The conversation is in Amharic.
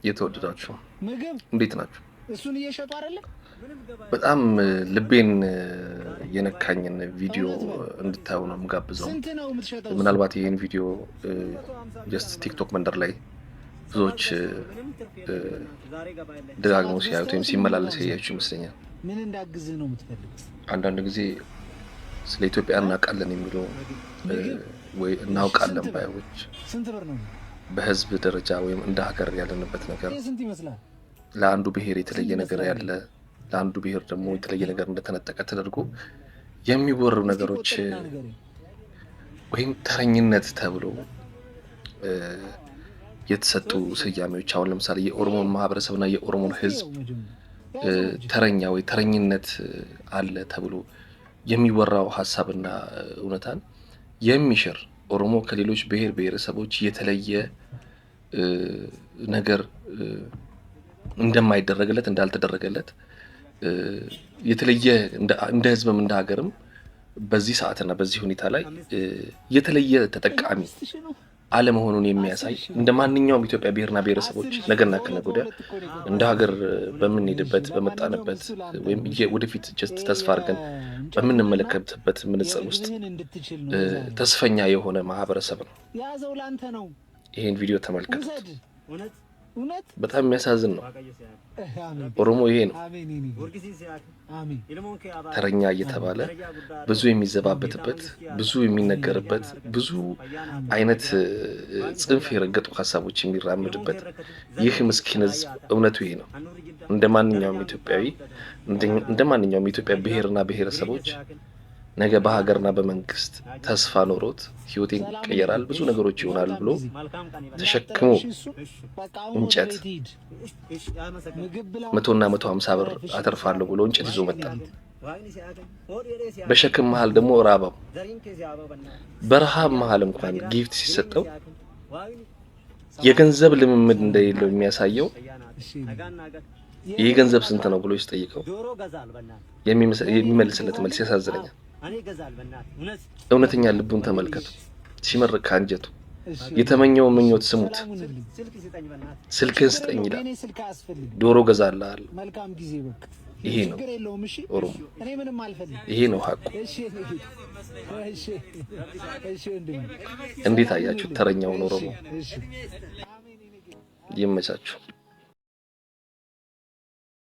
የተወደዳችሁ ምግብ እንዴት ናችሁ? እሱን እየሸጡ አይደለም። በጣም ልቤን የነካኝን ቪዲዮ እንድታዩ ነው የምጋብዘው። ስንት ነው የምትሸጠው? ምናልባት ይህን ቪዲዮ just ቲክቶክ መንደር ላይ ብዙዎች ደጋግመው ሲያዩት ወይም ሲመላለስ ያያችሁ ይመስለኛል። ምን እንዳግዝህ ነው የምትፈልገው? አንዳንድ ጊዜ ስለ ኢትዮጵያ እናውቃለን የሚሉ ወይ እናውቃለን ባዮች ስንት ብር ነው? በህዝብ ደረጃ ወይም እንደ ሀገር ያለንበት ነገር ይሄ ስንት ይመስላል? ለአንዱ ብሔር የተለየ ነገር ያለ፣ ለአንዱ ብሔር ደግሞ የተለየ ነገር እንደተነጠቀ ተደርጎ የሚወሩ ነገሮች ቁጥርና ንገረኝ። ወይም ተረኝነት ተብሎ የተሰጡ ስያሜዎች፣ አሁን ለምሳሌ የኦሮሞን ማህበረሰብና የኦሮሞን ህዝብ ተረኛ ወይ ተረኝነት አለ ተብሎ የሚወራው ሀሳብና እውነታን የሚሽር፣ ኦሮሞ ከሌሎች ብሔር ብሔረሰቦች የተለየ ነገር እንደማይደረግለት፣ እንዳልተደረገለት፣ የተለየ እንደ ህዝብም እንደ ሀገርም በዚህ ሰዓትና በዚህ ሁኔታ ላይ የተለየ ተጠቃሚ አለመሆኑን የሚያሳይ፣ እንደ ማንኛውም ኢትዮጵያ ብሔርና ብሔረሰቦች ነገና ከነገ ወዲያ እንደ ሀገር በምንሄድበት በመጣንበት ወይም ወደፊት just ተስፋ አድርገን በምንመለከትበት መነጽር ውስጥ የእግርህን እንድትችል ነው። ተስፈኛ የሆነ ማህበረሰብ ነው። ያዘው፣ ላንተ ነው። ይህን ቪዲዮ ተመልከቱት። ውሰድ። እውነት። በጣም የሚያሳዝን ነው። አሜን። ኦሮሞ ይሄ ነው። አሜን። የኔ ጌታ። አሜን። ተረኛ እየተባለ ብዙ የሚዘባበትበት፣ ብዙ የሚነገርበት፣ ብዙ አይነት ጽንፍ የረገጡ ሀሳቦች የሚራምድበት ይህ ምስኪን ህዝብ እውነቱ ይሄ ነው። እንደ ማንኛውም ኢትዮጵያዊ፣ እንደ ማንኛውም የኢትዮጵያ ብሔርና ብሔረሰቦች ነገ በሀገርና በመንግስት ተስፋ ኖሮት ህይወቴን ይቀየራል፣ ብዙ ነገሮች ይሆናል ብሎ ተሸክሞ እንጨት 100ና 150 ብር አተርፋለሁ ብሎ እንጨት ይዞ መጣ። በሸክም መሀል ደግሞ ራበው። በረሃብ መሀል እንኳን gift ሲሰጠው የገንዘብ ልምምድ እንደሌለው የሚያሳየው ይህ ገንዘብ ስንት ነው ብሎ ሲጠይቀው የሚመልስለት መልስ ያሳዝነኛል። እውነተኛ ልቡን ተመልከቱ። ሲመርቅ ከአንጀቱ የተመኘው ምኞት ስሙት። ስልክህን ስጠኝ ይላል። ዶሮ ገዛልሃለሁ። ይሄ ነው ኦሮሞ። ይሄ ነው ሀቁ። እንዴት አያችሁ ተረኛውን ኦሮሞ? ይመቻችሁ።